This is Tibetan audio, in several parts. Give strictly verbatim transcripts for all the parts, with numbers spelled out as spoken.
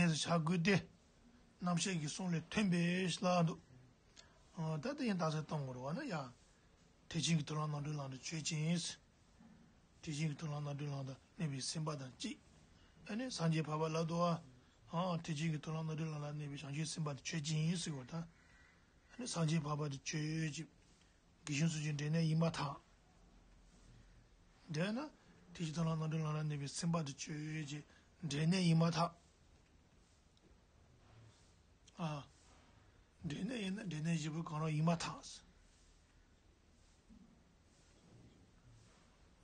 བྱ་དགོས་ཏེ། རྣམ་བཤད་ཀྱི་གསུང་ལས་ཐོན་པའི་ལ་འདུག་ཨ། ད་དེ་ཡིན་ད་ཟེར་གཏོང་དགོས་རེད་བ་ན་ཡ། ཐེག་ཆེན་གྱི་མཐོང་ལམ་རྣམ་འགྲེལ་ལམ་དུ་ཆོས་ཅན། ཐེག་ཆེན་གྱི་མཐོང་ལམ་རྣམ་འགྲེལ་ལམ་དུ་གནས་པའི་སེམས་པ་དང་གཅིག་ཨ་ནི་སངས་རྒྱས་འཕགས་པ་ལ་དུ་བ། ཨ། ཐེག་ཆེན་གྱི་མཐོང་ལམ་རྣམ་འགྲེལ་ལམ་ལ་གནས་པའི་བྱང་ཆུབ་སེམས་དཔའ་དེ་ཆོས་ཅན་ཡིན་ཟེར་བ་དང་། ཨ་ནི་སངས་རྒྱས་འཕགས་པ་དེ་ཆོས་ཅན། དགེ་སྦྱོང་ཚུལ་གྱི་འབྲས་གནས་ཡིན་པར་ཐལ། འདོད་ན། ཐེག་ཆེན་མཐོང་ལམ་རྣམ་འགྲེལ་ལམ་ལ་གནས་པའི་སེམས་དཔའ་དེ་ཆོས་ཅན། འབྲས་གནས་ཡིན་པར་ཐལ། ཨ། འབྲས་གནས་ཡིན་ན་འབྲས་གནས་བཞི་པོ་གང་རུང་ཡིན་པར་ཐལ།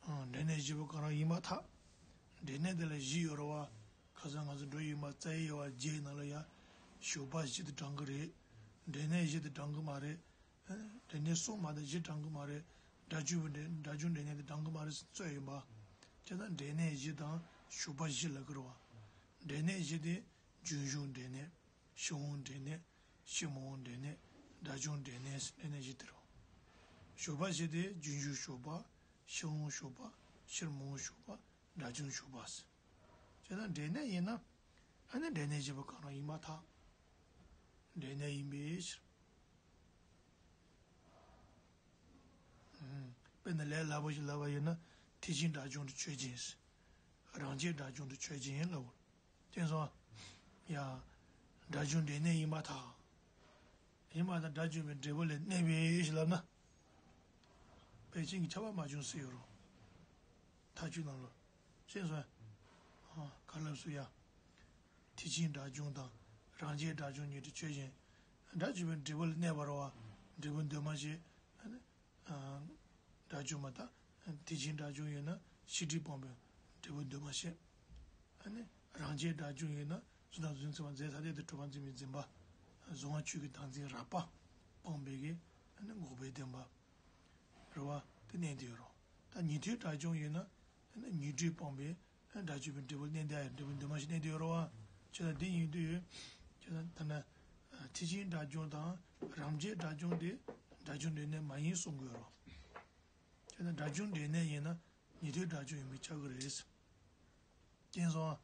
ཨ། འབྲས་གནས་བཞི་པོ་གང་རུང་ཡིན་པར་ཐལ། འབྲས་གནས་དེ་ལ་བཞི་ཡོད་རེད་བ། ཁ་སང་ང་ཚོ་འགྲོ་ཡོད་མ་རྩ་ཡི་ཡོད་བ་བརྒྱད་ནང་ལ་ཡ། ཞོགས་པ་བཞི་དེ་བགྲང་གི་རེད། འབྲས་གནས་བཞི་དེ་བགྲང་གི་མ་རེད། འབྲས་གནས་གསུམ་མ་གཏོགས་བཞི་བགྲང་གི་མ་རེད། དགྲ་བཅོམ་པའི་འབྲས་དགྲ་བཅོམ་འབྲས་གནས་དེ་བགྲང་གི་མ་རེད་ཟེར་རྩོད་ཡོད་པ། བྱས་ཙང་འབྲས་གནས་བཞི་དང་ཞོགས་པ་བཞི་ལབ་ཀྱི་རེད་བ། འབྲས་གནས་བཞི་དེ་རྒྱུན་ཞུགས་འབྲས་གནས། ཕྱིར་འོང་འབྲས་གནས། ཕྱིར་མི་འོང་འབྲས་གནས། དགྲ་བཅོམ་འབྲས་གནས་ཟེར་འབྲས་གནས་བཞི་དེ་རེད་བ། ཞོགས་པ་བཞི་དེ་རྒྱུན་ཞུགས་ཞོགས་པ། ཕྱིར་འོང་ཞོགས་པ། ཕྱིར་མི་འོང་ཞོགས་པ། དགྲ་བཅོམ་ཞོགས་པ་ཟེར། བྱས་ཙང་འབྲས་གནས་ཡིན་ན། ཨ་ནི་འབྲས་གནས་བཞི་པོ་གང་རུང་ཡིན་པར་ཐལ། འབྲས་གནས་ཡིན་པའི་ཕྱིར། དཔེར་ན་ལས་སླ་པོ་ཞིག་ལབ་པ་ཡིན་ན། ཐེག་ཆེན་དགྲ་བཅོམ་དེ་ཆོས་ཅན། རང་རྒྱལ་དགྲ་བཅོམ་དེ་ཆོས་ཅན་ལབ་དགོས། དེ་སོང་། ཡ། དགྲ་བཅོམ་འབྲས་གནས་ཡིན་པར་ཐལ། ཡིན་པར་ཐལ། དགྲ་བཅོམ་པའི་འབྲས་བུ་ལ་གནས་པའི་ཕྱིར་ལབ་ན། ཕལ་ཆེར་གྱི་ཁྱབ་པ་མ་བྱུང་ཟེར་ཡོད་རེད། མཐའ་དཔྱོད་ནང་ལ། ཤེས་སོང་། ཨ། ག་ལབ་སོང་ཡ། ཐེག་ཆེན་དགྲ་བཅོམ་དང་། རང་རྒྱལ་དགྲ་བཅོམ་གཉིས་དེ་ཆོས་ཅན། དགྲ་བཅོམ་པའི་འབྲས་བུ་ལ་གནས་པ་རེད་བ། འབྲས་བུ་འདུས་མ་བྱས། ཨ་ནི། ཨ། དགྲ་བཅོམ་པ་དང་། ཐེག་ཆེན་དགྲ་བཅོམ་ཡིན་ན་ཤེས་སྒྲིབ་སྤངས་པའི་འབྲས་བུ་འདུས་མ་བྱས། ཨ་ནི། རང་རྒྱལ་དགྲ་བཅོམ་ཡིན་ན་གཟུང་དང་གཟུང་འཛིན་ཚེ་བ་མཛད་ས་དེ་དེ་གྲུབ་པ་འཛིན་པའི་འཛིན་པ། གཟུང་བ་ཆོས་ཀྱི་བདག་འཛིན་རགས་པ་སྤངས་པའི་གི། ཨ་ནི་འགོག་པའི་བདེན་པ། རེད་བ། དེ་གནས་དེ་ཡོད་རོ། ད་ཉན་ཐོས་དགྲ་བཅོམ་ཡིན་ན། ཉོན་སྒྲིབ་སྤངས་པའི་དགྲ་བཅོམ་པའི་འབྲས་བུ་གནས་དེ་ཡང་འབྲས་བུ་འདུས་མ་བྱས་གནས་དེ་ཡོད་རོ་བ། ཁྱོད་ལ་འདི་ཡིན་དུས། ཁྱོད་ལ་ད་ན། ཐེག་ཆེན་དགྲ་བཅོམ་དང་རང་རྒྱལ་དགྲ་བཅོམ་དེ་དགྲ་བཅོམ་འབྲས་གནས་མ་ཡིན་གསུང་དགོས་རོ། ཁྱོད་ལ་དགྲ་བཅོམ་འབྲས་གནས་ཡིན་ན་ཉན་ཐོས་དགྲ་བཅོམ་ཡིན་པས་ཁྱབ་ཀྱི་རེད། མཁྱེན་སོང་།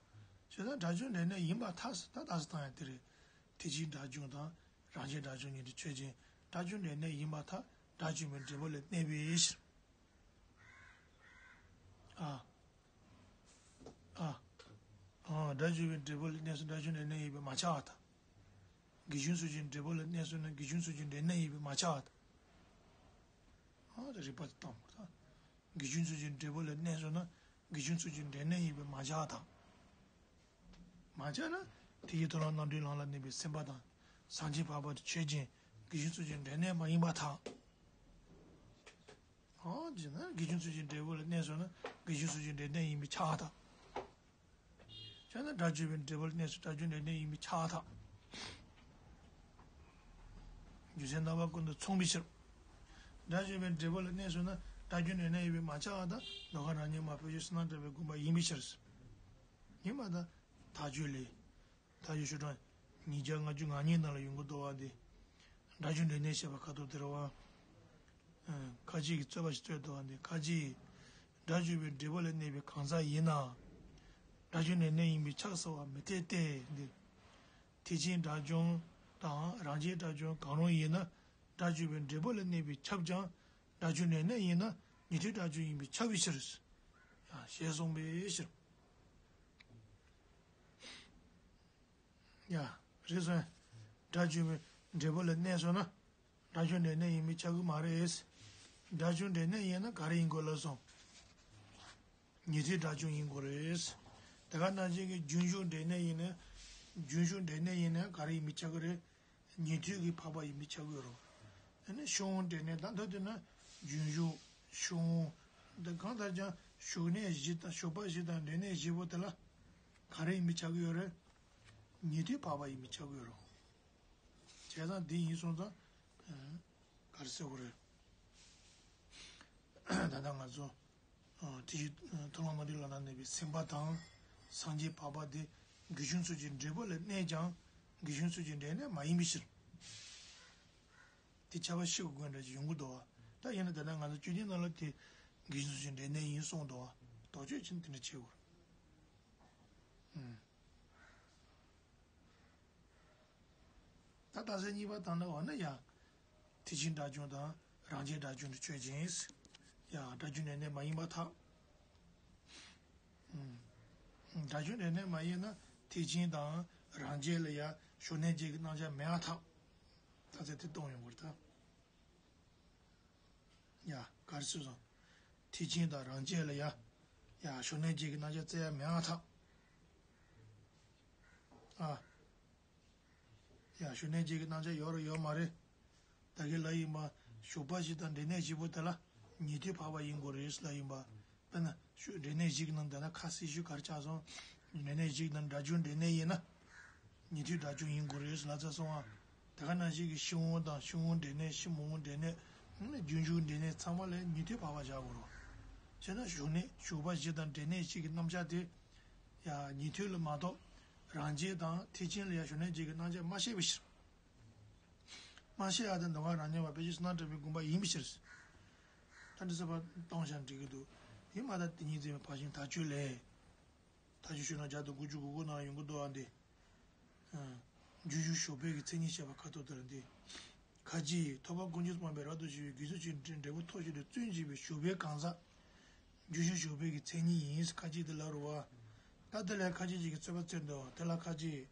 བྱས་ཙང་དགྲ་བཅོམ་འབྲས་གནས་ཡིན་པར་ཐལ་ཟེར་ད་ལྟ་ས་བཏང་ཡ་དེ་རེད། ཐེག་ཆེན་དགྲ་བཅོམ་དང་རང་རྒྱལ་དགྲ་བཅོམ་གཉིས་དེ་ཆོས་ཅན། དགྲ་བཅོམ་འབྲས་གནས་ཡིན་པར་ཐལ། དགྲ་བཅོམ་པའི་འབྲས་བུ་ལ་གནས་པའི་ཕྱིར། ཨ། ཨ། ཨ། དགྲ་བཅོམ་པའི་འབྲས་བུ་ལ་གནས་སོ་དགྲ་བཅོམ་འབྲས་གནས་ཡིན་པས་མ་ཁྱབ་པར་ཐལ། དགེ་སྦྱོང་ཚུལ་གྱི་འབྲས་བུ་ལ་གནས་སོ་ན་དགེ་སྦྱོང་ཚུལ་གྱི་འབྲས་གནས་ཡིན་པས་མ་ཁྱབ་པར་ཐལ། ཨ། དེ་རིགས་པ་དེ་བཏང་བར་ཐལ། དགེ་སྦྱོང་ཚུལ་གྱི་འབྲས་བུ་ལ་གནས་སོང་ན་དགེ་སྦྱོང་ཚུལ་གྱི་འབྲས་གནས་ཡིན་པས་མ་ཁྱབ་པར་ཐལ། མ་ཁྱབ་ན་ཐེག་ཆེན་མཐོང་ལམ་རྣམ་འགྲེལ་ལམ་ལ་གནས་པའི་སེམས་དཔའ་དང་སངས་རྒྱས་འཕགས་པ་དེ་ཆོས་ཅན། དགེ་སྦྱོང་ཚུལ་གྱི་འབྲས་གནས་མ་ཡིན་པར་ཐལ། ཨོ་ཅེ་ན་དགེ་སྦྱོང་ཚུལ་གྱི་འབྲས་བུ་ལ་གནས་སོང་ན་དགེ་སྦྱོང་ཚུལ་གྱི་འབྲས་གནས་ཡིན་པས་ཁྱབ་པར་ཐལ། ཁྱོད་ན་དགྲ་བཅོམ་པའི་འབྲས་བུ་ལ་གནས་སོ་དགྲ་བཅོམ་འབྲས་གནས་ཡིན་པས་ཁྱབ་པར་ཐལ། རྒྱུ་མཚན་རྣམ་པ་ཀུན་ཏུ་མཚུངས་པའི་ཕྱིར། དགྲ་བཅོམ་པའི་འབྲས་བུ་ལ་གནས་སོང་ན་དགྲ་བཅོམ་འབྲས་གནས་ཡིན་པས་མ་ཁྱབ་པར་ཐལ། མདོ་ཁམས་རང་ཉིད་མ་བོད་ཀྱི་བསོད་ནམས་གྲགས་པའི་དགོངས་པ་ཡིན་པའི་ཕྱིར། ཉི་མ་དང་ཐག་ཆོད་ལས། ཐག་ཆོད་ཞུ་གྲངས་ཉིས་བརྒྱ་ལྔ་བཅུ་ང་གཉིས་ནང་ལ་ཡོང་གི་འདུག་བ་འདི། དགྲ་བཅོམ་འབྲས་གནས་བཤད་པ་ཁ་ཐོར་དེ་རེད་བ། ཁ་ཅིག་གིས་རྩོད་པ་ཞིག་རྩོད་འདུག་བ་འདི་ཁ་ཅིག་དགྲ་བཅོམ་པའི་འབྲས་བུ་ལ་གནས་པའི་གང་ཟག་ཡིན་ན། དགྲ་བཅོམ་འབྲས་གནས་ཡིན་པས་ཁྱབ་ཟེར་བ་མི་འཐད་དེ་འདི། ཐེག་ཆེན་དགྲ་བཅོམ་དང་རང་རྒྱལ་དགྲ་བཅོམ་གང་རུང་ཡིན་ན། དགྲ་བཅོམ་པའི་འབྲས་བུ་ལ་གནས་པས་ཁྱབ་ཀྱང་། དགྲ་བཅོམ་འབྲས་གནས་ཡིན་ན་ཉན་ཐོས་དགྲ་བཅོམ་ཡིན་པས་ཁྱབ་པའི་ཕྱིར། ཡང་ཞེས་གསུངས་པའི་ཕྱིར། ཡ། རེད་སོང་། དགྲ་བཅོམ་པའི་འབྲས་བུ་ལ་གནས་སོང་ན། དགྲ་བཅོམ་འབྲས་གནས་ཡིན་པས་ཁྱབ་ཀྱི་མ་རེད། དགྲ་བཅོམ་འབྲས་གནས་ཡིན་ན་ག་རེ་ཡིན་དགོས་ལབ་སོང་། ཉན་ཐོས་དགྲ་བཅོམ་ཡིན་དགོས་རེད། དེ་ག་ནང་བཞིན་གྱི་རྒྱུན་ཞུགས་འབྲས་གནས་ཡིན་ན། རྒྱུན་ཞུགས་འབྲས་གནས་ཡིན་ན་ག་རེ་ཡིན་པས་ཁྱབ་ཀྱི་རེད། ཉན་ཐོས་ཀྱི་འཕགས་པ་ཡིན་པས་ཁྱབ་ཀྱི་ཡོད་རེད། ཨ་ནི་ཕྱིར་འོང་འབྲས་གནས་དང་མཐུན་ན་རྒྱུན་ཞུགས་ཕྱིར་འོང་། འདི་གང་ལྟར་ཀྱང་ཞུགས་གནས་བཞི་དང་ཞུགས་པ་བཞི་དང་འབྲས་གནས་བཞི་པོ་དེ་ལ་ག་རེ་ཡིན་པས་ཁྱབ་ཀྱི་ཡོད་རེད། ཉན་ཐོས་འཕགས་པ་ཡིན་པས་ཁྱབ་ཀྱི་ཡོད་རེད། བྱས་ཙང་འདི་ཡིན་སོང་ཙང་། ག་རེ་ཟེར་དགོས་རེད། ད་ལྟ་ང་ཚོ། དེ་བཞིན་མཐོང་ལམ་རྣམ་འགྲེལ་ལམ་ན་གནས་པའི་སེམས་དཔའ་དང་། སངས་རྒྱས་འཕགས་པ་དེ་དགེ་སྦྱོང་ཚུལ་གྱི་འབྲས་བུ་ལ་གནས་ཀྱང་དགེ་སྦྱོང་ཚུལ་གྱི་འབྲས་གནས་མ་ཡིན་པའི་ཕྱིར། དེ་ཁྱད་པར་ཤེས་དགོས་འདྲ་ཞིག་ཡོང་གི་འདུག་བ། ད་ཡིན་ན་ད་ལྟ་ང་ཚོ་བཅོས་ཐུང་ནང་ལ་དེ་དགེ་སྦྱོང་ཚུལ་གྱི་འབྲས་གནས་ཡིན་གསུངས་འདུག་བ། དོགས་གཅོད་ཅིག་དེ་འདྲ་བྱེད་དགོས། རྟགས་གསལ་གཉིས་པ་དང་ནི་འོ་ན་ཡང་། ཐེག་ཆེན་དགྲ་བཅོམ་དང་རང་རྒྱལ་དགྲ་བཅོམ་དུ་ཆོས་ཅན། ཡང་དགྲ་བཅོམ་འབྲས་གནས་མ་ཡིན་པར་ཐལ། ཨུམ། དགྲ་བཅོམ་འབྲས་གནས་མ་ཡིན་ན་ཐེག་ཆེན་དང་རང་རྒྱལ་ལ་ཡང་བྱུང་གནས་རྒྱུད་ཀྱི་རྣམ་གཞག་མེད་པར་ཐལ། ད་ཚེ་དེ་སྟོང་ཡོང་དགོས་ད། ཡ། ག་རེ་ཟེར་སོང་། ཐེག་ཆེན་དང་རང་རྒྱལ་ལ་ཡ། ཡ། བྱུང་གནས་རྒྱུད་ཀྱི་རྣམ་གཞག་བཙལ་ཡ་མེད་པར་ཐལ། ཨ། ཡ། བྱུང་གནས་རྒྱུད་ཀྱི་རྣམ་གཞག་ཡོད་རེད་ཡོད་མ་རེད། ད་གིན་ལབ་ཡིན་པ། ཞོགས་པ་བཞི་དང་འབྲས་གནས་བཞི་པོ་དེ་ལ་ཉན་ཐོས་འཕགས་པ་ཡིན་དགོས་རེད་ལབ་ཡིན་པ། དཔེར་ན་ཞོགས་འབྲས་གནས་བཞི་གི་ནང་དེ་ན་ཁ་གསལ་ཞུ་གར་ཆགས་སོང་། འབྲས་གནས་བཞི་གི་ནང་དགྲ་བཅོམ་འབྲས་གནས་ཡིན་ན། ཉན་ཐོས་དགྲ་བཅོམ་ཡིན་དགོས་རེད་ལབ་ཚར་སོང་ཨ། དེ་ག་ནང་བཞིན་གྱི་ཕྱི་དབང་དང་ཕྱི་དབང་འབྲས་གནས་ཕྱི་མ་དབང་འབྲས་གནས། རྒྱུན་ཞུགས་འབྲས་གནས་ཚང་མ་ལ་ཉན་ཐོས་འཕགས་པ་བཞག་དགོས་རེད། བྱས་ན་བྱུང་གནས་ཞོགས་པ་བཞི་དང་འབྲས་གནས་བཞི་གི་རྣམ་གཞག་དེ། ཡ། ཉན་ཐོས་ལ་མ་གཏོགས། རང་རྒྱལ་དང་ཐེག་ཆེན་ལ་ཡ་བྱུང་གནས་རྒྱུད་ཀྱི་རྣམ་གཞག་མ་བཤད་པའི་ཕྱིར། མ་བཤད་ཡ་དེ་མདོ་ཁམས་རང་རྒྱལ་བ་དཔལ་ཆེན་བསོད་ནམས་གྲགས་པའི་དགོངས་པ་ཡིན་པའི་ཕྱིར། ད་འདི་ཚོ་ཕར་གཏོང་བཞག་འགྲིག་གི་འདུག་ཡིན་མ་ད་དེ་ཉིད་འཛིན་པའི་ཕར་ཕྱིན་དག་བཅོས་ལས། དག་བཅོས་ཤོད་ན་བརྒྱ་དང་དགུ་བཅུ་གོ་དགུ་ནང་ཡོང་གི་འདུག་ཨ་འདི། རྒྱུན་ཞུགས་ཞོགས་པའི་གི་མཚན་ཉིད་བཤད་པ་ཁ་ཐུག་ལྟར་འདི། ཁ་ཅིག་ཐོབ་པ་དཀོན་མཆོག་སྤངས་པའི་རབ་ཏུ་ཕྱེ་བའི་རྒྱུད་ཚོད་ཅིག་འབྲས་བུ་ཐོབ་ཕྱིར་དུ་བརྩོན་བགྱིས་པའི་ཞོགས་པའི་གང་ཟག་རྒྱུན་ཞུགས་ཞོགས་པའི་གི་མཚན་ཉིད་ཡིན་ཁ་ཅིག་འདི་ལབ་རུ་བ། ད་དེ་ལས་ཁ་ཅིག་ཅིག་གི་རྩོད་པ་རྩོད་འདུག་དེ་ལ་ཁ་ཅིག་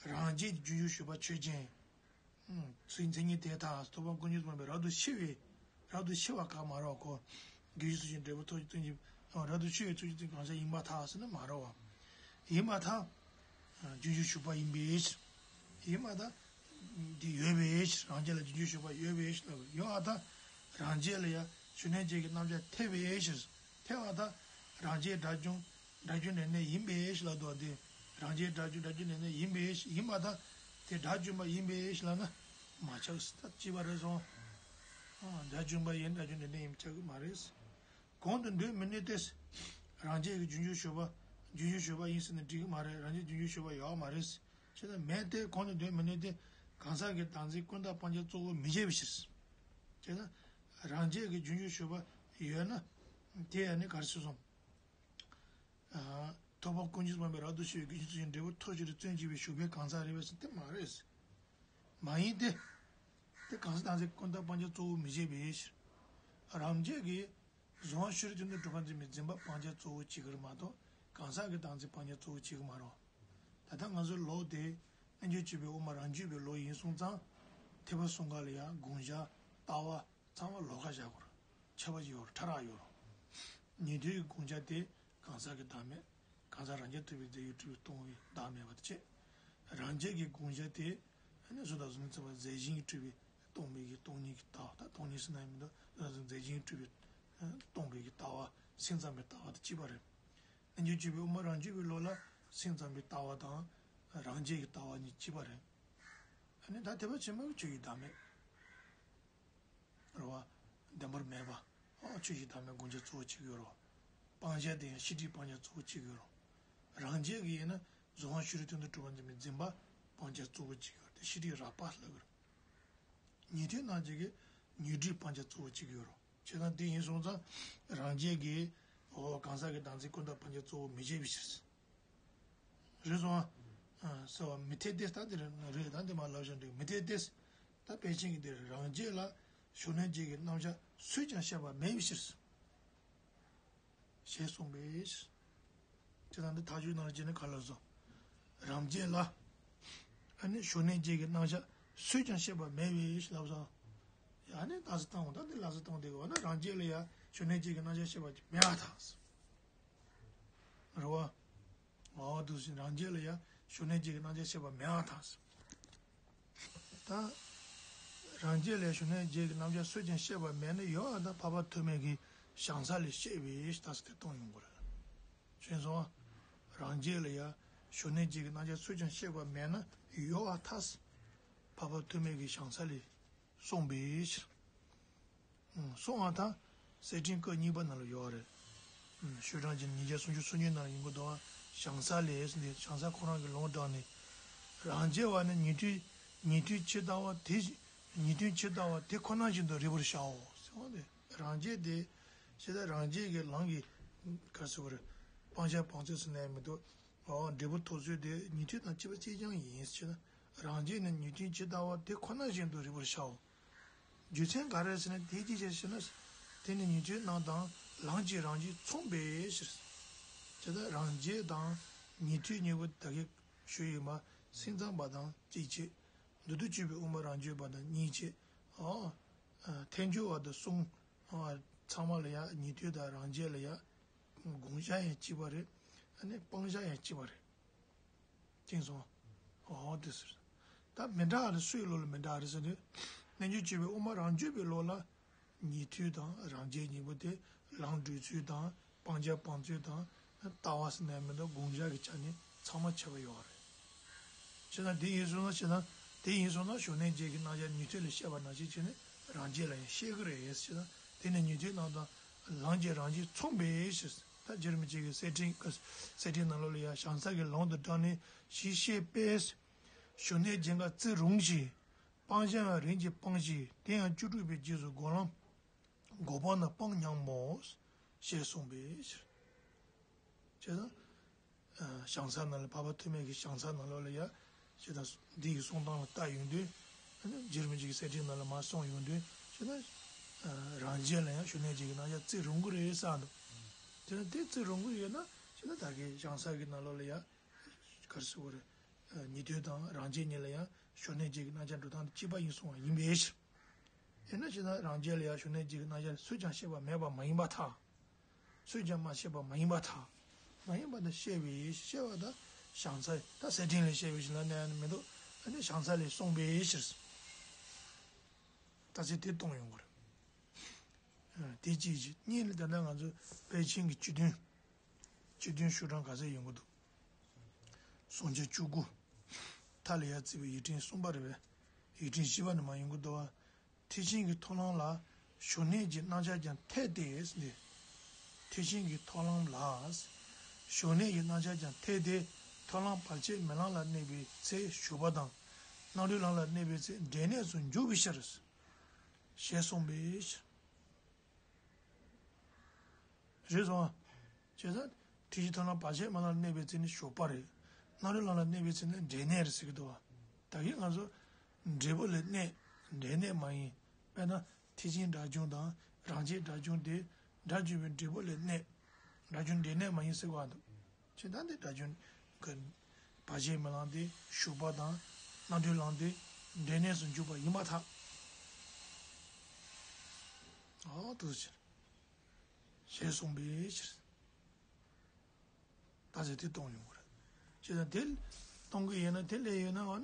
རང་རྒྱལ་གྱི་རྒྱུན་ཞུགས་ཞོགས་པ་ཆོས་ཅན། ཚུལ་མཚན་ཉིད་དེ་ཐལ། ཐོབ་པ་དཀོན་མཆོག་སྤངས་པའི་རབ་ཏུ་ཕྱེ་བའི། རབ་ཏུ་ཕྱེ་བ་གང་མ་རེད་ཁོ། རྒྱུན་ཞུགས་ཚུལ་གྱི་འབྲས་བུ་ཐོབ་ཅིང་བརྩོན་གྱི། རབ་ཏུ་ཕྱེ་བའི་ཚུལ་གྱི་གང་ཟག་ཡིན་པར་ཐལ་ཟེར་ན་མ་རེད་བ། ཡིན་པར་ཐལ། རྒྱུན་ཞུགས་ཞོགས་པ་ཡིན་པའི་ཕྱིར། ཡིན་པར་ཐལ། འདི་ཡོད་པའི་ཕྱིར་རང་རྒྱལ་ལ་རྒྱུན་ཞུགས་ཞོགས་པ་ཡོད་པའི་ཕྱིར་ལ་ཡོད་པར་ཐལ། རང་རྒྱལ་ལ་ཡང་བྱུང་གནས་རྒྱུད་ཀྱི་རྣམ་གཞག་ཐལ་བའི་ཕྱིར། ཐལ་བར་ཐལ། རང་རྒྱལ་དགྲ་བཅོམ། དགྲ་བཅོམ་འབྲས་གནས་ཡིན་པའི་ཕྱིར་ལ་དོ་སྟེ། རང་རྒྱལ་དགྲ་བཅོམ་དགྲ་བཅོམ་འབྲས་གནས་ཡིན་པའི་ཕྱིར་ཡིན་པར་ཐལ། དེ་དགྲ་བཅོམ་པ་ཡིན་པའི་ཕྱིར་ལབ་ན། མ་ཆགས་སུ་ད་ཅི་བ་རེད་སོང་། དགྲ་བཅོམ་པ་ཡིན་དགྲ་བཅོམ་འབྲས་གནས་ཡིན་ཆགས་ཀྱི་མ་རེད། གོང་དུ་འདོད་མི་ནུས་ཏེ། རང་རྒྱལ་གྱི་རྒྱུན་ཞུགས་ཞོགས་པ། རྒྱུན་ཞུགས་ཞོགས་པ་ཡིན་ཟེར་ན་འགྲིག་གི་མ་རེད། རང་རྒྱལ་རྒྱུན་ཞུགས་ཞོགས་པ་ཡོད་མ་རེད། བྱས་ན་མེད་དེ་གོང་དུ་འདོད་མི་ནུས་ཏེ། གང་ཟག་གི་བདག་འཛིན་ཀུན་བཏགས་སྤང་བྱ་གཙོ་བོ་མི་བྱེད་པའི་ཕྱིར། བྱས་ན། རང་རྒྱལ་གྱི་རྒྱུན་ཞུགས་ཞོགས་པ་ཡོད་ན། དེ་ཡང་ནི་ག་རེ་ཟེར་སོང་། ཐོབ་པ་དཀོན་མཆོག་སྤངས་པའི་རབ་ཏུ་ཕྱེ་བའི་རྒྱུན་ཞུགས་ཚུལ་གྱི་འབྲས་བུ་ཐོབ་ཕྱིར་བརྩོན་བགྱིས་པའི་ཞོགས་པའི་གང་ཟག་རེད་པས་ཟེར་དེ་མ་རེད། མ་ཡིན་ཏེ། དེ་གང་ཟག་བདག་འཛིན་ཀུན་བཏགས་སྤང་བྱ་གཙོ་བོ་མི་བྱེད་པའི་ཕྱིར། རང་རྒྱལ་གྱི། གཟུང་བ་ཕྱི་རོལ་དོན་དུ་གྲུབ་པར་འཛིན་པའི་འཛིན་པ་སྤང་བྱ་གཙོ་བོ་གཅིག་གི་རེད་མ་གཏོགས་གང་ཟག་གི་བདག་འཛིན་སྤང་བྱ་གཙོ་བོ་གཅིག་གི་མ་རེད། ད་ལྟ་ང་ཚོའི་ལུགས་དེ་རྣལ་འབྱོར་སྤྱོད་པའི་དབུ་མ་རང་རྒྱུད་པའི་ལུགས་ཡིན་སོང་ཙང་། ཐེག་པ་གསུམ་ཀ་ལ་ཡང་དགོངས་འཆར་ལྟ་བ་ཚང་མ་ལོགས་ཀ་བཞག་དགོས་རེད། ཁྱད་པར་ཡོད་རེད་ཕྲ་རགས་ཡོད་རེད། ཉན་ཐོས་ཀྱི་དགོངས་འཆར་དེ་གང་ཟག་གི་བདག་མེད། གང་ཟག་རང་རྐྱ་ཐུབ་པའི་རྫས་ཡོད་སྤྲུལ་པས་སྟོང་པའི་བདག་མེད་པ་དེ་བྱས། རང་རྒྱལ་གྱི་དགོངས་འཆར་དེ། ཨ་ནི་བཟོ་ལྟ་བཟོ་ལྟ་ཚད་པ་རྫས་གཞན་གྱིས་སྤྲུལ་པའི་སྟོང་པའི་གི་སྟོང་ཉིད་ཀྱི་ལྟ་བ་དང་སྟོང་ཉིད་ཟེར་ན་ཡང་མི་འདུག་བཟོ་ལྟ་རྫས་གཞན་གྱིས་སྤྲུལ་པའི་སྟོང་པའི་གི་ལྟ་བ་སེམས་ཙམ་པའི་ལྟ་བ་དེ་གཅིག་པ་རེད། རྣལ་འབྱོར་སྤྱོད་པའི་དབུ་མ་རང་རྒྱུད་པའི་ལུགས་ལ་སེམས་ཙམ་པའི་ལྟ་བ་དང་རང་རྒྱལ་གྱི་ལྟ་བ་གཉིས་གཅིག་པ་རེད། ཨ་ནི་ད་ཐེག་པ་ཆེན་པོའི་ཆོས་ཀྱི་བདག་མེད། རེད་བ། བདེན་པར་མེད་པ། ཨོ་ཆོས་ཀྱི་བདག་མེད་དགོངས་འཆར་གཙོ་བོ་གཅིག་ཡོད་རེད། སྤང་བྱ་དེ་ཡང་ཤེས་སྒྲིབ་སྤང་བྱ་གཙོ་བོ་གཅིག་ཡོད་རེད། རང་རྒྱལ་གྱི་ཡིན་ན་གཟུང་བ་ཕྱི་རོལ་དོན་དུ་གྲུབ་པར་འཛིན་པའི་འཛིན་པ་སྤང་བྱ་གཙོ་བོ་གཅིག་ཡོད་རེད་དེ་ཤེས་སྒྲིབ་རགས་པ་ལབ་ཀྱི་རེད། ཉན་ཐོས་རྣམས་ཀྱི་གི་ཉོན་སྒྲིབ་སྤང་བྱ་གཙོ་བོ་གཅིག་ཡོད་རེད། བྱས་ཙང་དེ་ཡིན་སོང་ཙང་རང་རྒྱལ་གྱི་ཨོ་གང་ཟག་གི་བདག་འཛིན་ཀུན་བཏགས་སྤང་བྱ་གཙོ་བོ་མི་བྱེད་པའི་ཕྱིར། རེད་སོང་ཨ། ཟེར་བ་མི་འཐད་དེ་ད་འདི་རེད་ད་འདི་མ་ལབ་བཞག་འགྲིག་མི་འཐད་དེ། ད་དཔེ་ཅན་གྱི་འདིར་རང་རྒྱལ་ལ་བྱུང་གནས་རྒྱུད་ཀྱི་རྣམ་གཞག་སུས་ཀྱང་བཤད་པ་མེད་པའི་ཕྱིར། ཞེས་གསུངས་པས། དེ་དང་འདི་ཐག་གཅོད་གནང་རྒྱུ་ནི་ག་ལ་བཟོ། རང་རྒྱལ་ལ། ཨ་ནི་བྱུང་གནས་རྒྱུད་ཀྱི་རྣམ་གཞག་སུས་ཀྱང་བཤད་པ་མེད་པའི་ཕྱིར་ལབ་སོང་། ཡང་ནི་ལག་ས་བཏང་བ་ད་འདི་ལག་ས་བཏང་བསྡད་དགོས་ན་རང་རྒྱལ་ལ་ཡང་བྱུང་གནས་རྒྱུད་ཀྱི་རྣམ་གཞག་བཤད་པ་མེད་པར་ཐལ། རེད་བ། འོ་འདུག་ཟིན་རང་རྒྱལ་ལ་ཡང་བྱུང་གནས་རྒྱུད་ཀྱི་རྣམ་གཞག་བཤད་པ་མེད་པར་ཐལ། ད། རང་རྒྱལ་ལ་ཡང་བྱུང་གནས་རྒྱུད་ཀྱི་རྣམ་གཞག་སུས་ཀྱང་བཤད་པ་མེད་ན་ཡོད་ཨ་ད་འཕགས་པ་ཐོགས་མེད་ཀྱི་བྱང་ས་ལས་བཤད་པའི་ད་ས་དེ་གཏོང་ཡོང་དགོས་རེད། ཤེས་སོང་ཨ། རང་རྒྱལ་ལ་ཡང་བྱུང་གནས་རྒྱུད་ཀྱི་རྣམ་གཞག་སུས་ཀྱང་བཤད་པ་མེད་ན་ཡོད་ཨ་ཐལ། འཕགས་པ་ཐོགས་མེད་ཀྱི་བྱང་ས་ལས། གསུངས་པའི་ཕྱིར། གསུང་བ་དང་། གསེར་ཕྲེང་སྐབས་གཉིས་པ་ནང་ལ་ཡོད་རེད། ཤོག་གྲངས་ཀྱི་ཉིས་བརྒྱ་སུམ་ཅུ་སོ་གཉིས་ནང་ཡིན་གྱི་འདུག་བྱང་ས་ལས་འདི་བྱང་ས་ཁོ་རང་གི་ལུང་དྲངས་ནས། རང་རྒྱལ་བ་ནི་ཉན་ཐོས་ཉན་ཐོས་ཇི་ལྟ་བ་དེ་ཉན་ཐོས་ཇི་ལྟ་བ་དེ་ཁོ་ན་བཞིན་དུ་རིག་པར་བྱའོ་ཟེར་བ་དེ་རང་རྒྱལ་དེ། ཇི་ལྟ་རང་རྒྱལ་གྱི་ལམ་གྱི་ག་རེ་ཟེར་བ་རེད། སྤང་བྱ་སྤང་ཚུལ་ཟེར་ན་ཡང་མི་འདུག་འབྲས་བུ་ཐོབ་ཚུལ་དེ་ཉན་ཐོས་དང་གཅིག་པ་གཅིག་རྐྱང་ཡིན་ཟེར་ན་ རང་རྒྱལ་ནི་ཉན་ཐོས་ཇི་ལྟ་བ་དེ་ཁོ་ན་བཞིན་དུ་རིག་པར་བྱའོ། རྒྱུ་མཚན་ག་རེ་ཟེར་ན། དེ་ཅི་ཕྱིར་ཞེ་ན། དེ་ནི་ཉན་ཐོས་རྣམས་དང་ལམ་གྱི་རང་བཞིན་མཚུངས་པའི་ཕྱིར། ཇི་ལྟར་རང་རྒྱལ་དང་ཉན་ཐོས་གཉིས་པོ་ད་གིན་ཞུས་ཡོད་མ། སེམས་ཙམ་པ་དང་གཅིག་བྱས། མདོར་བསྡུས་སྤྱོད་པའི་དབུ་མ་རང་རྒྱུད་པ་དང་གཉིས་བྱས། ཨོ། ཐལ་འགྱུར་བ་དང་གསུམ། ཨོ། ཚང་མ་ལ་ཡང་ཉན་ཐོས་དང་རང་རྒྱལ་ལ་ཡང་དགོངས་བཞག་ཡང་གཅིག་པ་རེད། ཨ་ནི་སྤང་བཞག་ཡང་གཅིག་པ་རེད། མཁྱེན་སོང་། ཨོ་དེ་ཟེར། ད་མི་འདྲ་རེད། སུའི་ལུགས་ལ་མི་འདྲ་རེད་ཟེར་དུས། རྣལ་འབྱོར་སྤྱོད་པའི་དབུ་མ་རང་རྒྱུད་པའི་ལུགས་ལ། ཉན་ཐོས་དང་རང་རྒྱལ་གཉིས་པོ་དེ་ལམ་བགྲོད་ཚུལ་དང་སྤང་བྱ་སྤང་ཚུལ་དང་ལྟ་བ་ཟེར་ནས་མི་འདུག་དགོངས་བཞག་གི་ཆ་ནས་ཚང་མ་ཁྱད་པར་ཡོད་རེད། བྱས་ཙང་དེ་ཡིན་སོང་ན། བྱས་ཙང་དེ་ཡིན་སོང་ན་གཞོགས་ནས་རྗེས་ཀྱི་རྣམ་གཞག་ཉན་ཐོས་ལ་བཤད་པ་ནང་བཞིན་བྱས་ནས་རང་རྒྱལ་ལ་ཡང་བཤད་ཀྱི་རེད། བྱས་ཙང་དེ་ནི་ཉན་ཐོས་རྣམས་དང་ལམ་གྱི་རང་བཞིན་མཚུངས་པའི་ཕྱིར། ད་རྗེ་རིན་པོ་ཆེ་གི་གསེར་ཕྲེང་གི་གསེར་ཕྲེང་ནང་ལོགས་ལ་ཡང་བྱང་ས་གི་ལམ་དང་སྦྲགས་ནས་ཞེས་བཤད་པས། གཞོགས་ནས་རྗེས་འགའ་བརྩི་རུང་ཞིང་། སྤང་བྱ་ཡང་རིམ་གྱིས་སྤང་ཞིང་། དེ་ཡང་བཅུ་དྲུག་པའི་རྗེས་སུ་འགོག་ལམ་འགོག་པ་ན་སྤང་སྙམ་མོ། ཞེས་གསུངས་པའི་ཕྱིར། བྱས་ཙང་། བྱང་ས་ནང་ལ། འཕགས་པ་ཐོགས་མེད་ཀྱི་བྱང་ས་ནང་ལོགས་ལ་ཡ། བྱས་ཙང་འདི་ཡི་གསུང་སྟངས་ལ་བལྟ་ཡོང་དུས། རྗེ་རིན་པོ་ཆེ་གི་གསེར་ཕྲེང་ནང་ལ་མར་གསུངས་ཡོང་དུས། བྱས་ཙང་། རང་རྒྱལ་ལ་ཡང་གཞོགས་ནས་རྗེས་ཀྱི་རྣམ་གཞག་བརྩི་རུང་གི་རེད་བསམ་འདུག་དེ་ནི་དེ་བརྩི་རུང་གི་ཡོད་ན། བྱས་ཙང་ད་གིན་བྱང་ས་གི་ནང་ལོགས་ལ་ཡ། ག་རེ་ཟེར་དགོས་རེད། ཉན་ཐོས་དང་རང་རྒྱལ་གཉིས་ལ་ཡང་གཞོགས་ནས་རྗེས་ཀྱི་རྣམ་གཞག་འགྲོ་སྟངས་དེ་གཅིག་པ་ཡིན་གསུངས་པ་ཡིན་པའི་ཕྱིར། ཡིན་ན་བྱས་ཙང་རང་རྒྱལ་ལ་ཡང་གཞོགས་ནས་རྗེས་ཀྱི་རྣམ་གཞག་སུས་ཀྱང་བཤད་པ་མེད་པ་མ་ཡིན་པར་ཐལ། སུས་ཀྱང་མ་བཤད་པ་མ་ཡིན་པར་ཐལ། མ་ཡིན་པ་དེ་བཤད་པའི་ཕྱིར། བཤད་པ་དང་བྱང་ས། ད་གསེར་ཕྲེང་ལས་བཤད་པའི་ཕྱིར་ལབ་ནས་མི་འདུག་ཨ་ནི་བྱང་ས་ལས་གསུངས་པའི་ཕྱིར། ད་ཚིག་དེ་གཏོང་ཡོང་དགོས་རེད། དེ་གཅིག་བྱས། གཉིས་ནི་ད་ལྟ་ང་ཚོ་དཔལ་ཆེན་གྱི་སྤྱི་དོན། སྤྱི་དོན་ཤོག་གྲངས་ག་ཚོད་ཡོང་གི་འདུག་གསུམ་བརྒྱ་བཅུ་དགུ། མཐའ་ལ་ཡ་བརྩིས་པའི་ཡིག་ཕྲེང་གསུམ་པ་རེད་པས། ཡིག་ཕྲེང་བཞི་པ་ནས་མར་ཡོང་གི་འདུག་པ། ཐེག་ཆེན་གྱི་མཐོང་ལམ་ལ་གཞོགས་ནས་ཀྱི་རྣམ་གཞག་ཀྱང་འཐད་དེ་ཟེར་ནས། ཐེག་ཆེན་གྱི་མཐོང་ལམ་ལ་གཞོགས་ནས་ཀྱི་རྣམ་གཞག་ཀྱང་འཐད་དེ། མཐོང་ལམ་བར་ཆད་མེད་ལམ་ལ་གནས་པའི་ཚེ་ཞུགས་པ་དང་། རྣམ་གྲོལ་ལམ་ལ་གནས་པའི་ཚེ་འབྲས་གནས་སུ་འཇུག་པའི་ཕྱིར། ཞེས་གསུངས་པའི་ཕྱིར། རེད་སོང་ཨ། བྱས་ཙང་། ཐེག་ཆེན་མཐོང་ལམ་བར་ཆད་མེད་ལམ་ལ་གནས་པའི་ཚེ་ནི་ཞུགས་པ་རེད། རྣམ་གྲོལ་ལམ་ལ་གནས་པའི་ཚེ་ནི་འབྲས་གནས་རེད་ཟེར་གྱི་འདུག་པ། ད་གིན་ང་ཚོ། འབྲས་བུ་ལ་གནས། འབྲས་གནས་མ་ཡིན། དཔེར་ན། ཐེག་ཆེན་དགྲ་བཅོམ་དང་རང་རྒྱལ་དགྲ་བཅོམ་དེ། དགྲ་བཅོམ་པའི་འབྲས་བུ་ལ་གནས། དགྲ་བཅོམ་འབྲས་གནས་མ་ཡིན་ཟེར་བ་འདུག་བྱས་ཙང་འདི་དགྲ་བཅོམ་གྱི་བར་ཆད་མེད་ལམ་དེ་ཞུགས་པ་དང་། རྣམ་གྲོལ་ལམ་དེ་འབྲས་གནས་སུ་འཇུག་པ་ཡིན་པར་ཐལ། ཨོ་དེ་ཕྱིར། ཞེས་གསུངས་པའི་ཕྱིར། ད་ཟེར་དེ་གཏོང་ཡོང་གི་རེད། བྱས་ཙང་དེ་གཏོང་གི་ཡིན་ན། དེ་ལས་ཡོད་ན་འོ་ན།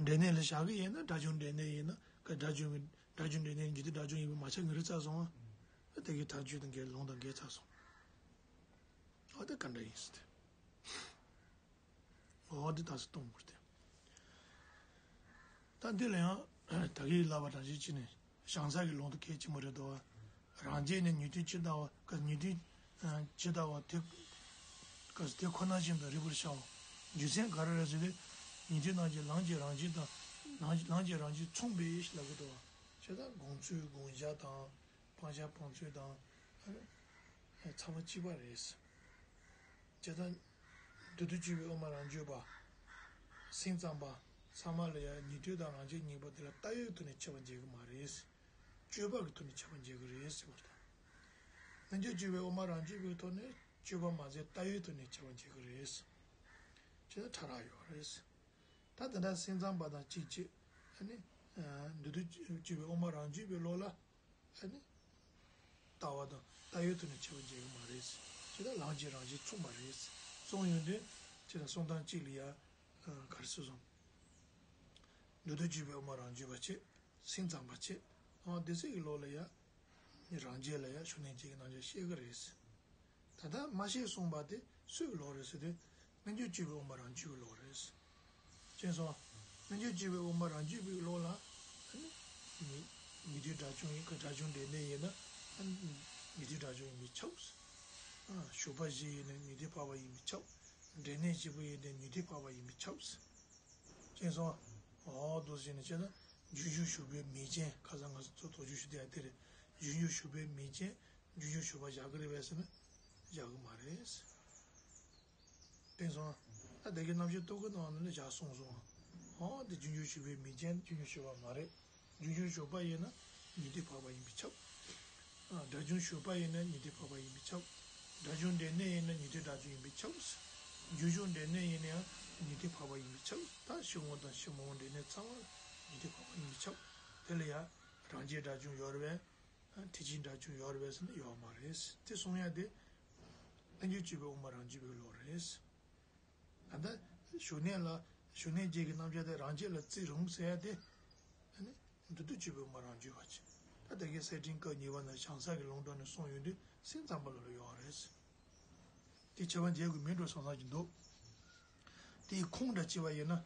འབྲས་གནས་ལ་བཞག་གི་ཡིན་ན། དགྲ་བཅོམ་འབྲས་གནས་ཡིན་ན། ག་དགྲ་བཅོམ་གྱི། དགྲ་བཅོམ་འབྲས་གནས་རྒྱུ་དེ་དགྲ་བཅོམ་ཡིན་པ་མ་ཆགས་ཀྱི་རེད་ཚར་སོང་ཨ། དེ་གི་ཐག་གཅོད་དང་འགལ། ལུང་དང་འགལ་ཚར་སོང་། ཨ་དེ་ག་འདྲ་ཡིན་ཟེར་ཏེ། འོ་དེ་ད་ཟེར་གཏོང་དགོས་ཏེ། ད་འདི་ལ་ཡང་ད་གིན་ལབ་པ་ནང་བཞིན་བྱས་ནས་བྱང་ས་གི་ལུང་དེ་གལ་ཆེན་པོ་རེད་དོ། རང་རྒྱལ་ནི་ཉན་ཐོས་ཇི་ལྟ་བ། ག་ཉན་ཐོས་ཇི་ལྟ་བ་དེ། ག་དེ་ཁོ་ན་བཞིན་དུ་རིག་པར་བྱའོ། རྒྱུ་མཚན་ག་རེ་རེད་ཟེར་དུས། ཉན་ཐོས་རྣམས་ཀྱི་ལམ་གྱི་རང་བཞིན་དང་། ལམ་ལམ་གྱི་རང་བཞིན་མཚུངས་པའི་ཕྱིར་ལབ་ཀྱི་འདུག་བ། བྱས་ཙང་དགོངས་ཚུལ་དགོངས་བཞག་དང་། སྤང་བྱ་སྤང་ཚུལ་དང་། ཚང་མ་གཅིག་པ་རེད། བྱས་ཙང་། མདོར་བསྡུས་སྤྱོད་པའི་དབུ་མ་རང་རྒྱུད་པ། སེམས་ཙམ་པ། ཚང་མ་ལ་ཡང་ཉན་ཐོས་དང་རང་རྒྱལ་གཉིས་པོ་དེ་ལ་ལྟ་བའི་ཐོག་ནས་ཁྱད་པར་འབྱེད་ཀྱི་མ་རེད། སྤྱོད་པ་གི་ཐོག་ནས་ཁྱད་པར་འབྱེད་ཀྱི་རེད་ཟེར་བ་དང་། རྣལ་འབྱོར་སྤྱོད་པའི་དབུ་མ་རང་རྒྱུད་པའི་ཐོག་ནས་སྤྱོད་པ་མ་ཟད་ལྟ་བའི་ཐོག་ནས་ཁྱད་པར་འབྱེད་ཀྱི་རེད། བྱས་ཙང་ཕྲ་རགས་ཡོད་རེད། ད་དེ་འདྲ་སེམས་ཙམ་པ་དང་གཅིག་བྱས། ཨ་ནི། མདོར་བསྡུས་སྤྱོད་པའི་དབུ་མ་རང་རྒྱུད་པའི་ལུགས་ལ། ཨ་ནི། ལྟ་བ་དང་ལྟ་བའི་ཐོག་ནས་ཁྱད་པར་འབྱེད་ཀྱི་མ་རེད། ཇི་ལྟར་ལམ་གྱི་རང་བཞིན་མཚུངས་པ་རེད། གསུངས་ཡོང་དུས་ཇི་ལྟར་གསུང་སྟངས་གཅིག་ལ་ཡ། ག་རེ་ཟེར་སོང་། མདོར་བསྡུས་སྤྱོད་པའི་དབུ་མ་རང་རྒྱུད་པ་བྱས། སེམས་ཙམ་པ་བྱས། ཨ་དེ་ཚོ་གི་ལུགས་ལ་ཡ། རང་རྒྱལ་ལ་ཡ་གཞོགས་ནས་རྗེས་ཀྱི་རྣམ་གཞག་བཤད་ཀྱི་རེད། ད་ལྟ་མ་བཤད་གསུངས་པ་དེ་སུའི་ལུགས་རེད་ཟེར་དུས། རྣལ་འབྱོར་སྤྱོད་པའི་དབུ་མ་རང་རྒྱུད་ཀྱི་ལུགས་རེད། མཁྱེན་སོང་། རྣལ་འབྱོར་སྤྱོད་པའི་དབུ་མ་རང་རྒྱུད་པའི་ལུགས་ལ། ཨ་ནི། ཉན་ཐོས་དགྲ་བཅོམ་ཡིན། ག་དགྲ་བཅོམ་འབྲས་གནས་ཡིན་ན། ཨ་ནི། ཉན་ཐོས་དགྲ་བཅོམ་ཡིན་པས་ཁྱབ། ཨ་ཞུགས་པ་བཞི་ཡིན་ན་ཉན་ཐོས་འཕགས་པ་ཡིན་པས་ཁྱབ། འབྲས་གནས་བཞི་པོ་ཡིན་ན་ཉན་ཐོས་འཕགས་པ་ཡིན་པས་ཁྱབ། མཁྱེན་སོང་། འོ་དེ་བྱས་ནས་བྱས་ན། རྒྱུན་ཞུགས་ཞུགས་པའི་མིང་ཅན། ཁ་སང་ང་ཚོ་དོགས་གཅོད་ཞུ་བསྡད་ཡ་དེ་རེད། རྒྱུན་ཞུགས་ཞུགས་པའི་མིང་ཅན། རྒྱུན་ཞུགས་ཞུགས་པ་བཞག་གི་རེད་པས་ཟེར་ན། བཞག་གི་མ་རེད། མཁྱེན་སོང་། ད་དེ་གའི་རྣམ་བཤད་རྟོག་གེ་ནང་ནས་བཞག་གསུངས་སོང་། འོ་དེ་རྒྱུ་འབྱུང་ཞུགས་པའི་མིང་ཅན་རྒྱུ་འབྱུང་ཞུགས་པ་མ་རེད། རྒྱུ་འབྱུང་ཞུགས་པ་ཡིན་ན་ཉན་ཐོས་འཕགས་པ་ཡིན་པས་ཁྱབ། ཨ། སྒྲ་འབྱུང་ཞུགས་པ་ཡིན་ན་ཉན་ཐོས་འཕགས་པ་ཡིན་པས་ཁྱབ། སྒྲ་འབྱུང་འབྲས་གནས་ཡིན་ན་ཉན་ཐོས་སྒྲ་འབྱུང་ཡིན་པས་ཁྱབ། རྒྱུ་འབྱུང་འབྲས་གནས་ཡིན་ན་ཡང་ཉན་ཐོས་འཕགས་པ་ཡིན་པས་ཁྱབ། ད་ཕྱི་དངོས་དང་ཕྱི་མ་དངོས་འབྲས་གནས་ཚང་མ་ཉན་ཐོས་འཕགས་པ་ཡིན་པས་ཁྱབ། དེ་ལ་ཡང་རང་རྒྱལ་སྒྲ་འབྱུང་ཡོད་རེད་པས། ཨ། འཁྲིལ་ཆེན་སྒྲ་འབྱུང་ཡོད་རེད་པས་ཟེར་ན་ཡོད་མ་རེད། དེ་གསུང་ཡ་དེ་རྣལ་འབྱོར་སྤྱོད་པའི་དབུ་མ་རང་རྒྱུད་པའི་ལུགས་རེད། ད་ལྟ་ཞུགས་གནས་ལ་ཞུགས་གནས་རྒྱས་ཀྱི་རྣམ་གཞག་དེ་རང་རྒྱལ་ལ་བརྩི་རུང་ཟེར་ཡ་དེ། ཨ་ནི་མདོ་སྡེ་སྤྱོད་པའི་དབུ་མ་རང་རྒྱུད་པ་ཅིག་ད་ལྟ་གི་གསེར་ཕྲེང་སྐབས་གཉིས་པ་ན་བྱང་ས་གི་ལུང་དྲངས་ནས་གསུངས་ཡོང་དུས་སེམས་ཙམ་པ་ལ་ལ་ཡོད་རེད། དེ་ཁྱད་པར་འབྱེད་དགོས་མིན་འགྲོ་བསམ་བསམ་གྱི་འདུག་དེའི་ཁུངས་འདྲ་བྱས་པ་ཡིན་ན།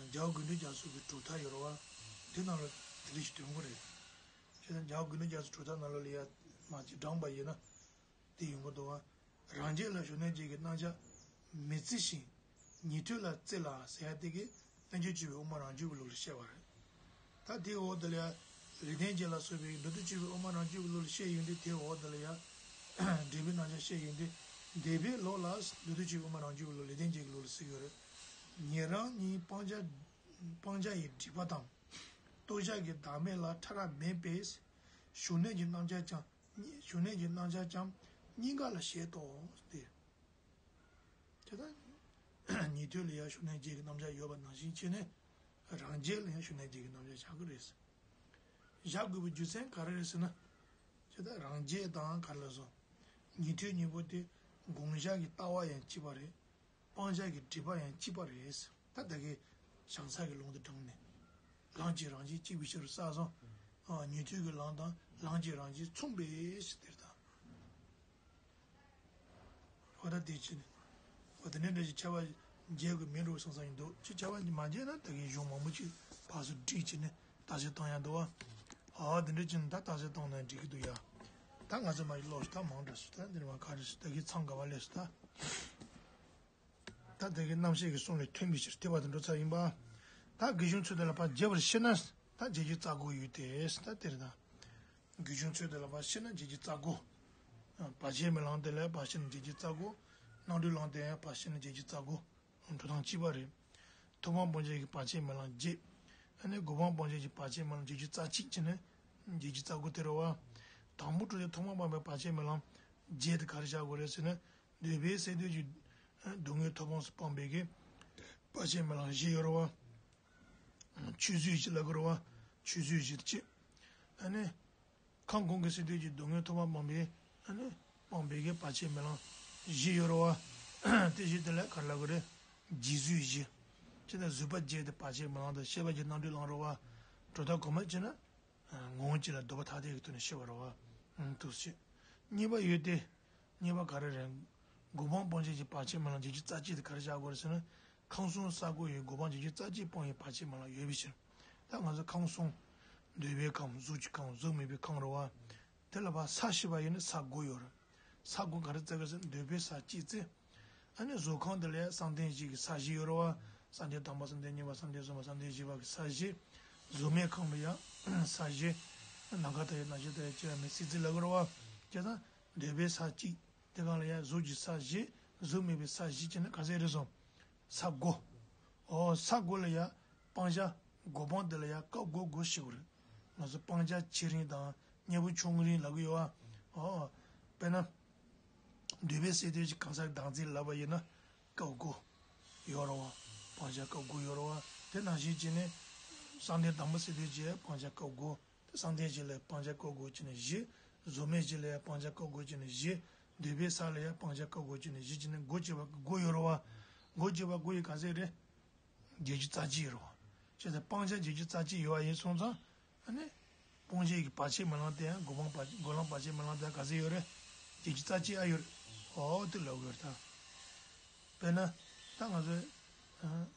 རྒྱལ་བ་དགེ་འདུན་རྒྱ་མཚོ་གི་གྲུབ་མཐའ་ཡོད་རེད་པ། དེ་ནང་ལ་དེ་འདྲ་ཞིག་འདོན་གྱི་རེད། བྱས་ཙང་རྒྱལ་བ་དགེ་འདུན་རྒྱ་མཚོའི་གྲུབ་མཐའ་ནང་ལོགས་ལ་ཡ་མ་གཅིག་བགྲངས་པ་ཡིན་ན། དེ་ཡོང་གི་འདུག་པ། རང་རྒྱལ་ལ་ཞུགས་གནས་རྒྱས་ཀྱི་རྣམ་གཞག་མི་བརྩི་ཞིང་། ཉན་ཐོས་ལ་བརྩི་ལ་ཟེར་ཡ་དེ་གིས་རྣལ་འབྱོར་སྤྱོད་པའི་དབུ་མ་རང་རྒྱུད་པའི་ལུགས་ལ་བཤད་པ་རེད། ད་དེའི་འོག་དེ་ལ་ཡ། ལེགས་ལྡན་འབྱེད་ལ་སོགས་པའི་མདོ་སྡེ་སྤྱོད་པའི་དབུ་མ་རང་རྒྱུད་པའི་ལུགས་ལ་བཤད་ཡོང་དུས་དེའི་འོག་དེ་ལ་ཡ། འགྲེལ་པའི་རྣམ་གཞག་བཤད་ཡོང་དུས་འདས་པའི་ལུགས་ལ་མདོ་སྡེ་སྤྱོད་པའི་དབུ་མ་རང་རྒྱུད་པའི་ལུགས་ལེགས་ལྡན་འབྱེད་ཀྱི་ལུགས་ལ་ཟེར་གྱི་ཡོད་རེད། ཉན་རང་གཉིས་སྤང་བྱ་སྤང་བྱ་ཡི་སྒྲིབ་པ་དང་། རྟོགས་བྱ་གི་བདག་མེད་ལ་ཕྲ་རགས་མེད་པས། ཞུགས་གནས་ཀྱི་རྣམ་གཞག་ཀྱང་ཞུགས་གནས་ཀྱི་རྣམ་གཞག་ཀྱང་གཉིས་ཀ་ལ་བཞེད་དོ། སྟེ། དེ་ལྟར་ཉན་ཐོས་ལ་ཡང་ཞུགས་གནས་རྒྱས་ཀྱི་རྣམ་གཞག་ཡོད་པ་ནང་བཞིན་བྱས་ནས། རང་རྒྱལ་ལ་ཡང་ཞུགས་གནས་རྒྱས་ཀྱི་རྣམ་གཞག་བཞག་གི་རེད། བཞག་དགོས་པའི་རྒྱུ་མཚན་ག་རེ་རེད་ཟེར་ན། དེ་ལྟར་རང་རྒྱལ་དང་ག་རེ་ལབ་སོང་། ཉན་ཐོས་གཉིས་པོ་དེ་དགོངས་བཞག་གི་ལྟ་བ་ཡང་གཅིག་པ་རེད། སྤང་བྱ་གི་སྒྲིབ་པ་ཡང་གཅིག་པ་རེད། ད་ད་གིན་བྱང་ས་གི་ལུང་དེ་དྲངས་ནས། ལམ་གཅིག་རང་བཞིན་གཅིག་པའི་ཕྱིར་བསགས་སོང་། ཨ། ཉན་ཐོས་ཀྱི་ལམ་དང་ལམ་གཅིག་རང་བཞིན་མཚུངས་པའི་ཕྱིར་དེར་ད། འོ་ད་དེ་ཕྱིར་ནི། འོ་དེ་འདྲའི་འདྲ་ཞིག་ཁྱབ་པ་འབྱེད་དགོས་མིན་འགྲོ་བསམ་བསམ་ཡིན་འདུག་ཅི་ཁྱབ་པ་མ་འབྱེད་ན་ད་གིན་གཞུང་མང་པོ་ཅིག་ཕར་ཚུར་བསྒྲིགས་བྱས་ནས་བརྟག་དཔྱད་བཏང་ཡ་འདུག་པ། ཨ། དེ་འདྲ་བྱས་ན་ད་བརྟག་དཔྱད་བཏང་ན་འགྲིག་གི་འདུག་ཡ། ད་ང་ཚོ་མ་གཞི་ཀློག་ཞིག་ད་མང་དྲགས་སོང་། ད་འདིར་མ་ག་རེ་སོང་། ད་གིན་མཚམས་ག་པར་སླེབས་སོང་ད། ད་དེ་གའི་རྣམ་བཤད་ཀྱི་གསུང་ལས་ཐོན་པའི་ཕྱིར་ཐེག་པ་དང་འགྲོ་ཚར་ཡིན་པ། ད་དགེ་སྦྱོར་ཚུལ་དེ་ལ་ཕར་རྒྱས་པར་ཤེས་ན། ད་རྒྱས་རྒྱུ་རྩ་དགུ་ཡོད་དེ། ད་དེར་ད། དགེ་སྦྱོར་ཚུལ་དེ་ལ་ཕར་ཤེས་ན་རྒྱས་རྒྱུ་རྩ་དགུ། བར་ཆད་མེད་ལམ་དེ་ལ་ཕར་ཤེས་ན་རྒྱས་རྒྱུ་རྩ་དགུ། རྣམ་གྲོལ་ལམ་དེ་ཡང་ཕར་ཤེས་ན་རྒྱས་རྒྱུ་རྩ་དགུ། འགྲོ་སྟངས་གཅིག་པ་རེད། ཐོག་མར་སྤང་བྱ་གི་བར་ཆད་མེད་ལམ་བརྒྱད། ཨ་ནི་སྒོ་སྤང་སྤང་བྱ་གི་བར་ཆད་མེད་ལམ་རྒྱས་རྒྱུ་རྩ་གཅིག་བྱས་ནས་རྒྱས་རྒྱུ་རྩ་དགུ་དེ་རེད་པ། དང་པོ་འགྲོ་དེ་ཐོག་མར་སྤངས་པའི་བར་ཆད་མེད་ལམ་བརྒྱད་དེ་ག་རེ་བཞག་དགོས་རེད་ཟེར་ན། འདོད་པའི་སས་བསྡུས་ཀྱི་སྡུག་བསྔལ་ཐོབ་དབང་སུ་སྤངས་པའི་གི་བར་ཆད་མེད་ལམ་བཞི་ཡོད་རེད་པ། ཆོས་བཟོད་བཞི་ལབ་དགོས་རེད་པ། ཆོས་བཟོད་བཞི་དེ་གཅིག་ཨ་ནི། ཁམས་གོང་གི་སས་བསྡུས་ཀྱི་སྡུག་བསྔལ་ཐོབ་པ་སྤངས་པའི་ཨ་ནི་སྤངས་པའི་གི་བར་ཆད་མེད་ལམ་བཞི་ཡོད་རེད་པ། དེ་བཞི་དེ་ལ་ག་རེ་ལབ་དགོས་རེད། རྗེས་བཟོད་བཞི། ཅི་ལྟར་བཟོད་པ་བརྒྱད་དེ་བར་ཆད་མེད་ལམ་དང་ཤེས་པ་བརྒྱད་རྣམ་གྲོལ་ལམ་རེད་པ། གྲུབ་མཐའ་གོང་མ་བྱས་ན། ངོ་བོ་གཅིག་ལ་ལྡོག་པ་ཐ་དད་ཀྱི་ཐོག་ནས་ཤེས་པ་རེད་པ། འདུག་སེ། གཉིས་པ་ཡོད་དེ། གཉིས་པ་ག་རེ་རེད། སྒོ་སྤང་སྤང་བྱ་གི་བར་ཆད་མེད་ལམ་རྒྱས་རྒྱུ་རྩ་གཅིག་དེ་ག་རེ་བཞག་དགོས་རེད་ཟེར་ན། ཁམས་གསུམ་ས་དགུ་ཡི་སྒོ་སྤང་རྒྱས་རྒྱུ་རྩ་གཅིག་སྤོང་བའི་བར་ཆད་མེད་ལམ་ཡོད་པའི་ཕྱིར། ད་ང་ཚོ་ཁམས་གསུམ། འདོད་པའི་ཁམས། གཟུགས་ཀྱི་ཁམས། གཟུགས་མེད་པའི་ཁམས་རེད་པ། དེ་ལ་ཕར་ས་བཞི་པ་ཡིན་ན་ས་དགུ་ཡོད་རེད། ས་དགུ་ག་རེ་བརྩི་དགོས་ཟེར་ན་འདོད་པའི་ས་གཅིག་བརྩི། ཨ་ནི་གཟུགས་ཁམས་དེ་ལ་ཡང་བསམ་གཏན་བཞི་གི་ས་བཞི་ཡོད་རེད་པ། བསམ་གཏན་དང་པོ། བསམ་གཏན་གཉིས་པ། བསམ་གཏན་གསུམ་པ། བསམ་གཏན་བཞི་པ་གི་ས་བཞི། གཟུགས་མེད་ཁམས་ལ་ཡང་ས་བཞི། ནམ་མཁའ་ལྟ་བུའི་རྣམ་ཤེས་ལྟ་བུའི་སྐྱེ་བ་མེད་སྲིད་རྩེ་ལབ་དགོས་རེད་པ། བྱས་ཙང་འདོད་པའི་ས་གཅིག་དེ་གང་ལ་ཡང་གཟུགས་ཀྱི་ས་བཞི། གཟུགས་མེད་པའི་ས་བཞི་བྱས་ན་ག་ཚད་རེད་སོང་། ས་དགུ། ཨོ་ས་དགུ་ལ་ཡང་སྤང་བྱ། སྒོ་སྤང་དེ་ལ་ཡང་སྐབས་དགུ་དགུ་ཞིག་རེད། ང་ཚོ་སྤང་བྱ་ཆེ་རིང་དང་གཉེན་པོ་ཆུང་ངུ་རིང་ལབ་ཀྱི་ཡོད་པ། ཨོ། དཔེར་ན། འདོད་པའི་སས་བསྡུས་ཀྱི་གང་ཟག་གི་བདག་འཛིན་ལབ་པ་ཡིན་ན། སྐབས་དགུ་ཡོད་རེད་པ། སྤང་བྱ་སྐབས་དགུ་ཡོད་རེད་པ། དེ་ནང་བཞིན་བྱས་ནས། བསམ་གཏན་དང་པོ་སས་བསྡུས་ཀྱི་སྤང་བྱ་སྐབས་དགུ། དེ་བསམ་གཏན་བཞི་ལ་སྤང་བྱ་སྐབས་དགུ་བྱས་ནས་བཞི། གཟུགས་མེད་བཞི་ལ་སྤང་བྱ་སྐབས་དགུ་བྱས་ནས་བཞི། འདོད་པའི་ས་ལ་ཡང་སྤང་བྱ་སྐབས་དགུ་བྱས་ནས་བཞི་བྱས་ནས་དགུ་བྱས་པ་དགུ་ཡོད་རེད་པ། དགུ་བྱས་པ་དགུ་ཡི་ག་ཚད་རེད། རྒྱས་རྒྱུ་རྩ་གཅིག་ཡོད་རེད་པ། བྱས་ཙང་སྤང་བྱ་རྒྱས་རྒྱུ་རྩ་གཅིག་ཡོད་པ་ཡིན་སོང་ཙང་། ཨ་ནི། སྤོང་བྱེད་ཀྱི་བར་ཆད་མེད་ལམ་དེ་ཡང་སྒོ་སྤང་བར། སྒོ་ལམ་བར་ཆད་མེད་ལམ་དེ་ཡང་ག་ཚད་ཡོད་རེད། རྒྱས་རྒྱུ་རྩ་གཅིག་ཨ་ཡོད་རེད། ཨོ་དེ་ལབ་དགོས་རེད་ད། དཔེར་ན། ད་ང་ཚོས། ཨ།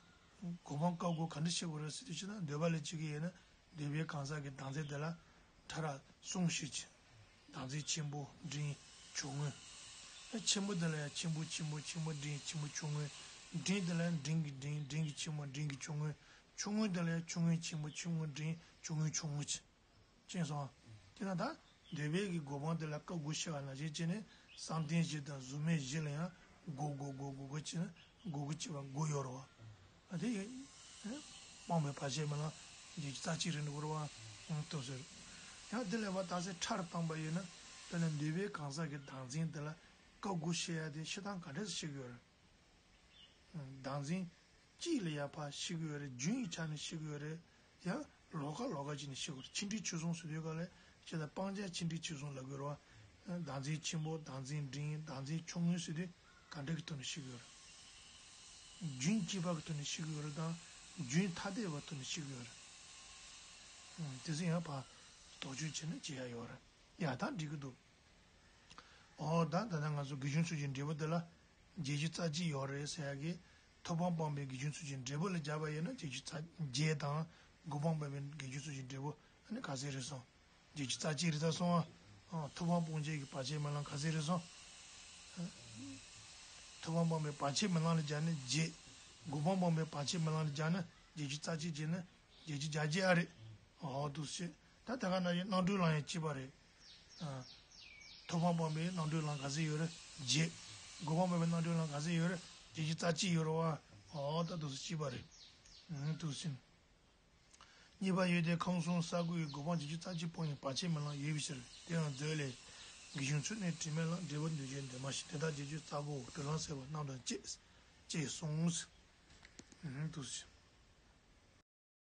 སྒོ་སྤང་སྐབས་དགུ་ག་འདྲ་ཤེས་དགོས་རེད་ཟེར་དུས་ཕྱིན་ན། འདོད་པ་ལ་སྤྱོད་ཀྱི་ཡོད་ན། འདོད་པའི་གང་ཟག་གི་བདག་འཛིན་དེ་ལ་ཕྲ་རགས་གསུམ་ཞིག་བྱེད། བདག་འཛིན་ཆེན་པོ། འབྲིང་། ཆུང་ངུ། ཨ། ཆེན་པོ་དེ་ལ་ཡང་ཆེན་པོ། ཆེན་པོ། ཆེན་པོ་འབྲིང་། ཆེན་པོ་ཆུང་ངུ། འབྲིང་དེ་ལ་ཡང་འབྲིང་གི་འབྲིང་། འབྲིང་གི་ཆེན་པོ། འབྲིང་གི་ཆུང་ངུ། ཆུང་ངུ་དེ་ལ་ཡང་ཆུང་ངུ་ཆེན་པོ། ཆུང་ངུ་འབྲིང་། ཆུང་ངུ་ཆུང་ངུ་བྱེད། ཅེས་སོ། དེ་ན་ད་འདོད་པའི་གི་སྒོ་སྤང་དེ་ལ་སྐབས་དགུ་ཤེས་པ་ནང་བཞིན་བྱས་ནས། བསམ་གཏན་བཞི་དང་གཟུགས་མེད་བཞི་ལ་ཡང་དགུ་དགུ་དགུ་དགུ་དགུ་བྱས་ན་དགུ་དགུ་བྱས་པ་དགུ་ཡོད་རེད་པ། ཨ། དེ་ཡིན། སྤངས་པའི་བར་ཆད་མེད་ལམ་བརྒྱད་ཅུ་རྩ་གཅིག་རེད་འགྲོ་གི་རེད་བ། ཨང་། དེ་ཟེར། ཡང་དེ་ལས་པ་ད་སེ་ཕྲ་རུ་བཏང་པ་ཡིན་ན། དེ་ལ་འདུས་པའི་གང་ཟག་གི་བདག་འཛིན་དེ་ལ་བཀའ་བསྒོ་ཤེས་ཡ་དེ་ཤི་སྟངས་ག་འདྲས་སེ་ཤི་གི་ཡོད་རེད། བདག་འཛིན་གཅིག་ལ་ཡ་ཕར་ཤི་གི་ཡོད་རེད། རྒྱུན་གྱི་ཆ་ནས་ཤི་གི་ཡོད་རེད། ཡང་ལོགས་ཀ་ལོགས་ཀ་བྱས་ནས་ཤི་གི་ཡོད་རེད། ཆིངས་ཁྲིག་ཆོས་གསུམ་ཟེར་དུས་ག་ལས་ཁྱེད་ལ་སྤང་བྱ་ཆིངས་ཁྲིག་ཆོས་གསུམ་ལབ་དགོས་རེད་བ། བདག་འཛིན་ཆེན་པོ། བདག་འཛིན་འབྲིང་། བདག་འཛིན་ཆུང་ངུ་ཟེར་དུས་ག་འདྲ་གི་ཐོག་ནས་ཤི་གི་ཡོད་རེད། རྒྱུན་གཅིག་པ་གི་ཐོག་ནས་ཤི་གི་ཡོད་རེད་དང་། རྒྱུན་ཐ་དད་པ་ཐོག་ནས་ཤི་གི་ཡོད་རེད། དེ་ཚོ་ཡང་ཕར་དོགས་གཅོད་བྱས་ན་བྱེད་ཡ་ཡོད་རེད། ཡ་ད་འགྲིག་གི་འདུག་ཨོ་ད་ད་ལྟ་ང་ཚོ་དགེ་སྦྱོང་ཚུལ་གྱི་འབྲས་བུ་འདི་ལ་བརྒྱད་ཅུ་རྩ་གཅིག་ཡོད་རེད་ཟེར་ཡ་གི། ཐོབ་པ་སྤངས་པའི་དགེ་སྦྱོང་ཚུལ་གྱི་འབྲས་བུ་ལ་སྦྱར་བ་ཡིན་ན་བརྒྱད་ཅུ་རྩ་བརྒྱད་དང་། གོ་འཕང་སྤངས་པའི་དགེ་སྦྱོང་ཚུལ་གྱི་འབྲས་བུ་ཨ་ནི་ག་ཚད་རེད་སོང་། བརྒྱད་ཅུ་རྩ་གཅིག་རེད་ད་སོང་ཨ། ཨ། ཐོབ་པ་སྤོང་བྱེད་ཀྱི་བར་ཆད་མེད་ལམ་ག་ཚད་རེད་སོང་། ཨ། ཐོབ་པ་སྤངས་པའི་བར་ཆད་མེད་ལམ་ལ་སྦྱར་ན་བརྒྱད། གོ་འཕང་སྤངས་པའི་བར་ཆད་མེད་ལམ་ལ་སྦྱར་ན་བརྒྱད་ཅུ་རྩ་གཅིག་བྱས་ན་བརྒྱད་ཅུ་གྱ་བརྒྱད་ཨ་རེད། ཨོ་འདུག་སེ། ད་དེ་ག་ནང་བཞིན་རྣམ་གྲོལ་ལམ་ཡང་གཅིག་པ་རེད། ཨ། ཐོབ་པ་སྤངས་པའི་རྣམ་གྲོལ་ལམ་ག་ཚད་ཡོད་རེད། བརྒྱད། གོ་འཕང་སྤངས་པའི་རྣམ་གྲོལ་ལམ་ག་ཚད་ཡོད་རེད། བརྒྱད་ཅུ་རྩ་གཅིག་ཡོད་རེད་བ། ཨོ་ད་འདུག་སེ་གཅིག་པ་རེད། ཨང་། འདུག་སེ། གཉིས་པ་ཡོད་དེ་ཁམས་གསུམ་ས་དགུ་ཡི་གོ་འཕང་བརྒྱད་ཅུ་རྩ་གཅིག་སྤོང་བའི་བར་ཆད་མེད་ལམ་ཡོད་པའི་ཕྱིར། དེའང་མཛོད་ལས། དགེ་སྦྱོང་ཚུལ་གནས་དྲི་མེད་ལམ། འབྲས་བུ་འདོད་ཆེན་འདུས་མ་བྱས། དེ་དག་བརྒྱད་ཅུ་རྩ་དགུའོ། གྲོལ་ལམ་ཟད་པ་རྣམས་དང་བཅས། ཅེས་གསུངས། ཨང་། འདུག་སེ།